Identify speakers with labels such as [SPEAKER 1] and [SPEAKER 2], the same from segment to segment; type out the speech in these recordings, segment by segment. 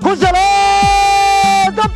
[SPEAKER 1] Ku salaadab.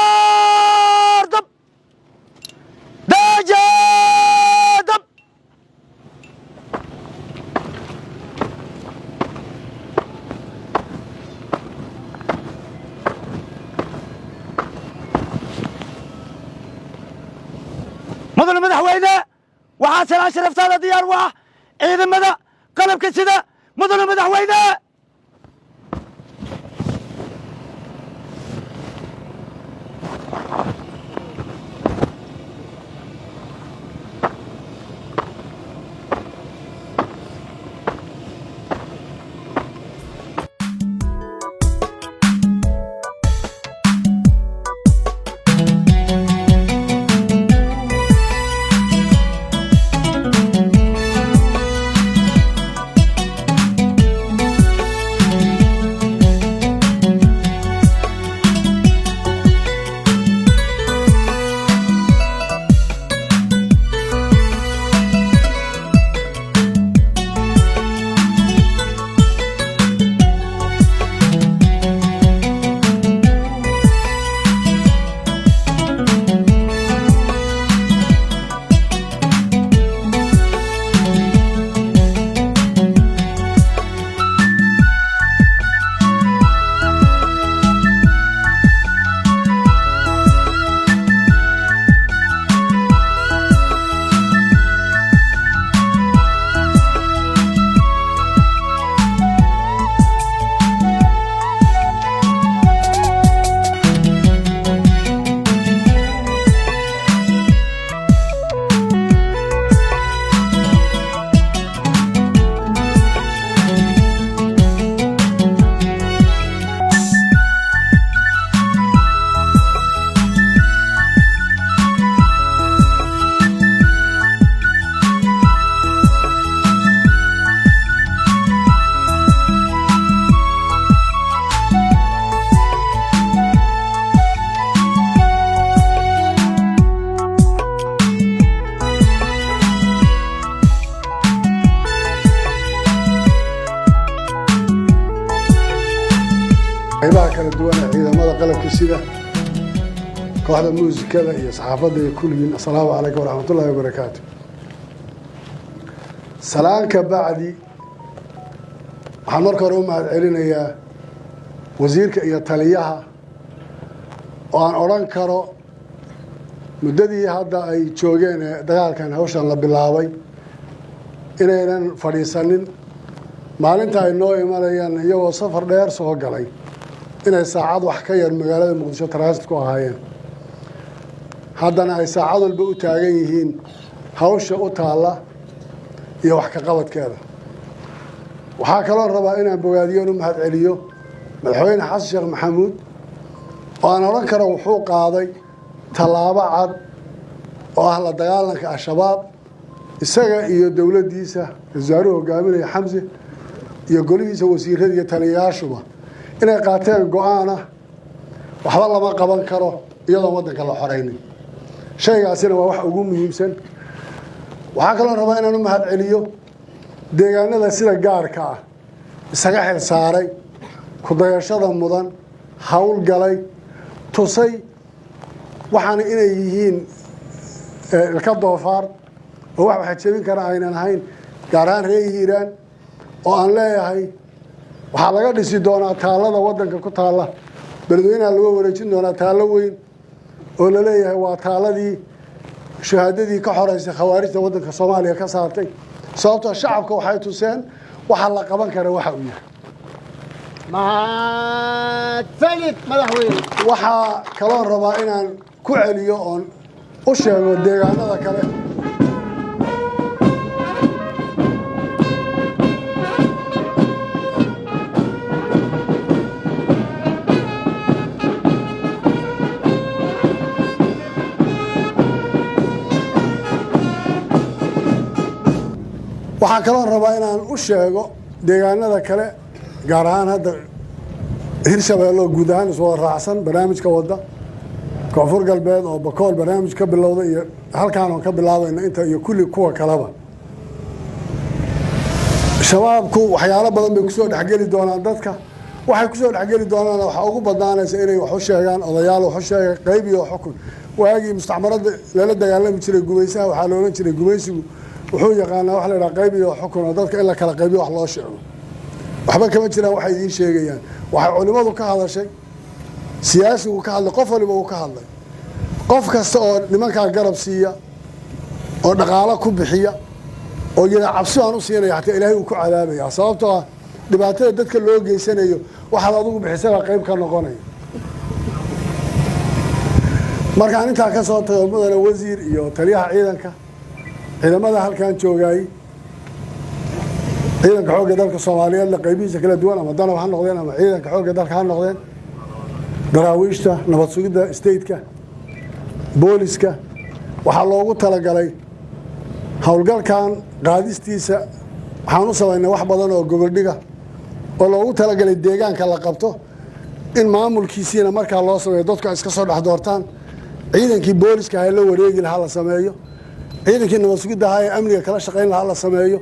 [SPEAKER 1] Garsaardab, dajaadab. Mudane madaxweyne, waxaa salaan sharaftaada diyaar u ah ciidamada qalabka sida, mudane madaxweyne.
[SPEAKER 2] Qaybaha kala duwan ee ciidamada qalabka sida, kooxda muusikada iyo saxaafadda iyo kulligiin, assalaamu calaykum waraxmatullaahi wabarakaatu. Salaan ka bacdi, waxaan marka hore u mahad celinayaa wasiirka iyo taliyaha, oo aan odhan karo muddadii hadda ay joogeen ee dagaalkan hawshan la bilaabay inaynan fadhiisanin. Maalinta ay noo imanayaan, iyagoo safar dheer soo galay, inay saacad wax ka yar magaalada Muqdisho transit ku ahaayeen, haddana ay saacad walba u taagan yihiin hawsha u taalla iyo wax ka qabadkeeda. Waxaa kaloo rabaa inaan bogaadiyo u mahad celiyo Madaxweyne Xasan Sheekh Maxamuud, oo aan odhan karo wuxuu qaaday tallaabo cad oo ah la dagaalanka Al-Shabaab. Isaga iyo dowladdiisa, wasaaruhu hogaaminaya Xamse, iyo golihiisa wasiirada iyo taliyayaashuba inay qaateen go-aan ah waxba lama qaban karo iyadoon waddanka la xoraynin. Shaygaasina waa wax ugu muhiimsan. Waxaa kaloo rabaa inaan u mahad celiyo deegaanada sida gaarka ah isaga xil saaray, ku-dayashada mudan, howlgalay, tusay waxaana inay yihiin ilka doofaar oo wax waxa jebin kara aynan ahayn, gaar ahaan reer Hiiraan, oo aan leeyahay waxaa laga dhisi doonaa taallada waddanka ku taalla. Beledweynaha laga wareejin doonaa taallo weyn oo la leeyahay waa taalladii shahaadadii ka xoreysay khawaarijta waddanka Soomaaliya ka saartay, sababtoo shacabka waxay tuseen waxa la qaban kara waxa uu yahay.
[SPEAKER 3] Mahadsanid, madaxweyne.
[SPEAKER 2] Waxaa kaloo rabaa inaan ku celiyo oon u sheego deegaanada kale. Waxaa kaloo rabaa inaan u sheego deegaanada kale, gaar ahaan hadda Hirshabeelle oo guud ahaan iswada raacsan barnaamijka wadda, Koonfur Galbeed oo Bakool barnaamij ka bilowda, iyo halkaan oon ka bilaabayna inta iyo kulli kuwa kaleba. Shabaabku waxyaalo badan bay kusoo dhexgeli doonaan dadka. Waxay kusoo dhexgeli doonaan waxaa ugu badnaanaysa inay wax u sheegaan odayaal wax u sheega, qayb iyo xukun. Waagii mustacmarada lala dagaalami jiray gumaysaha, waxaa la odhan jiray gumaysigu wuxuu yaqaanaa waxa la yidhaha qayb iyo xukun, oo dadka in la kala qaybiyo wax loo sheego. Waxba kama jiraan waxay idiin sheegayaan. Waxay culimmadu ka hadashay, siyaasigu ka hadlay, qof waliba uu ka hadlay. Qof kasta oo nimankaa garab siiya oo dhaqaalo ku bixiya oo yidhaa cabsi baan u siinaya, xataa Ilaahay uu ku cadaabaya, sababtoo ah dhibaatada dadka loo geysanayo waxaad adigu bixisabaa qayb ka noqonaya. Markaan intaa ka soo tago, mudane wasiir iyo taliyaha ciidanka, ciidamada halkan joogaay, ciidanka xoogga dalka Soomaaliyeed la qaybihiisa kala duwan, ama Danab ha noqdeen ama ciidanka xoogga dalka ha noqdeen, daraawiishta, nabad sugidda stateka, booliska, waxaa loogu talagalay howlgalkan qaadistiisa. Waxaan u samaynay wax badan oo gogoldhiga oo loogu talagalay deegaanka la qabto in maamulkiisiina markaa loo sameeyo, dadku ay iska soo dhex doortaan, ciidankii booliska ha la wareegi lahaa la sameeyo, ciidankii nabad sugidda ahaa ee amniga kala shaqayn lahaa la sameeyo,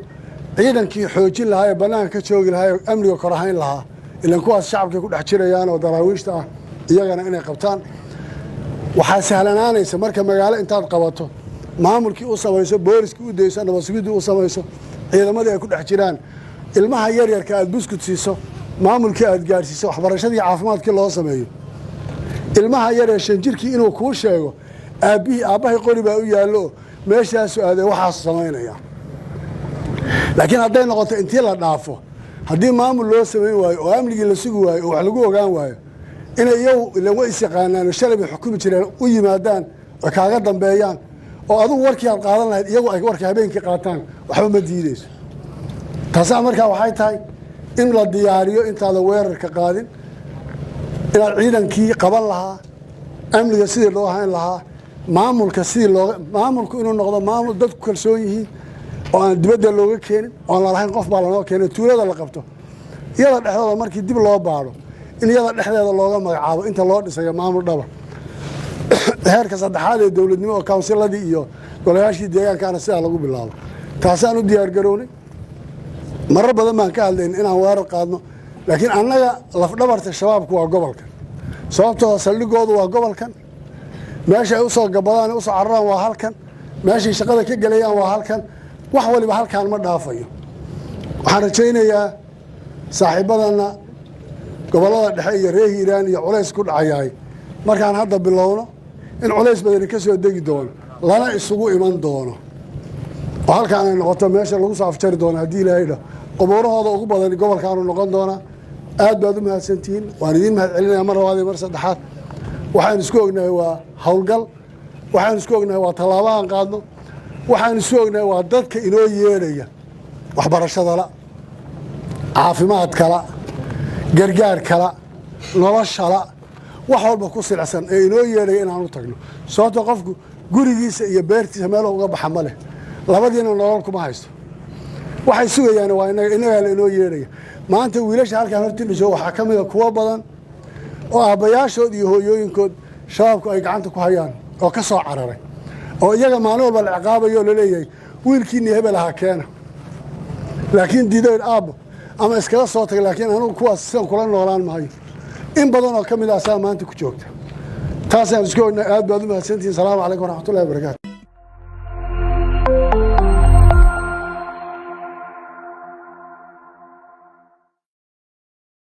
[SPEAKER 2] ciidankii xoojin lahaa ee bannaanka ka joogi lahaa ee amniga korahayn lahaa, ilan kuwaas shacabkay ku dhex jirayaan oo daraawiishta ah, iyagana inay qabtaan. Waxaa sahlanaanaysa marka magaalo intaad qabato, maamulkii u samayso, booliskii u dayso, nabad sugiddii u samayso, ciidamadii ay ku dhex jiraan, ilmaha yaryarka aad buskut siiso, maamulkii aad gaadhsiiso, waxbarashadii caafimaadkii loo sameeyo, ilmaha yaree 5 jirkii inuu kuu sheego aabbihii, aabbahay qori baa u yaallo, meeshaasu aadee, waxaasu samaynaya. Laakiin hadday noqoto intii la dhaafo, haddii maamul loo samayn waayo oo amnigii la sugi waayo oo wax lagu ogaan waayo, inay iyagu ilan way is yaqaanaan oo shalay bay xukumi jireen, u yimaadaan oo kaaga dambeeyaan oo adigu warkii aad qaadan lahayd iyagu ay warka habeenkii qaataan, waxba ma diideyso. Taasaa markaa waxay tahay in la diyaariyo intaadan weerarka qaadin inaad ciidankii qaban lahaa, amniga sidii loo hayn lahaa, maamulka sidii looga maamulku inuu noqdo maamul dadku kalsoon yihiin oo aan dibadda looga keenin, oon lalahayn qof baa lanoo keenay. Tuulada la qabto iyada dhexdooda markii dib loo baadho in iyada dhexdeeda looga magacaabo inta loo dhisayo maamul dhaba, heerka saddexaad ee dowladnimo oo kawnsiladii iyo golayaashii deegaankaana sidaa lagu bilaabo. Taasaan u diyaar garownay. Marar badan baan ka hadlayn inaan weerar qaadno, laakiin annaga lafdhabarta shabaabku waa gobolkan, sababtoo saldhigoodu waa gobolkan, meesha ay usoo gabadaan usoo cararaan waa halkan, meeshay shaqada ka gelayaan waa halkan, wax waliba halkaan ma dhaafayo. Waxaan rajaynayaa saaxiibadana gobollada dhexe iyo reer Hiiraan iyo culays ku dhacayahay markaan hadda bilowno in culays badani ka soo degi doono, lana isugu iman doono oo halkaan ay noqoto meesha lagu soo afjari doono haddii Ilaahay dhaho. Qubuurahooda ugu badan gobolkaanu noqon doonaa. Aad baad u mahadsantihiin, waan idiin mahad celinaya mar labaad iyo mar saddexaad. Waxaan isku ognahay waa howlgal, waxaan isku ognahay waa tallaabo aan qaadno, waxaan isku ognahay waa dadka inoo yeedhaya waxbarashadala, caafimaadkala, gargaarkala, noloshala, wax walba ku silcsan ee inoo yeedhaya inaan u tagno, sababto qofku gurigiisa iyo beertiisa meel uga baxa ma leh, labadiina nolol kuma haysto. Waxay sugayaan waa innagaa la inoo yeedhaya. Maanta wiilasha halkaan hortiina jooga waxaa ka mida kuwo badan oo aabbayaashood iyo hooyooyinkood shabaabku ay gacanta ku hayaan oo ka soo cararay, oo iyaga maalin walba la ciqaabayo oo laleeyahay wiilkiinii hebel ahaa keena, laakiin diidayn aabbo ama iskaga soo tagay, laakiin anugu kuwaas sidan kula noolaan maayo. In badan oo ka mid ah saa maanta ku joogta. Taasaan isku ognahay. Aad baad u mahadsantihiin. Salaamu calaykum waraxmatullahi wabarakaatu.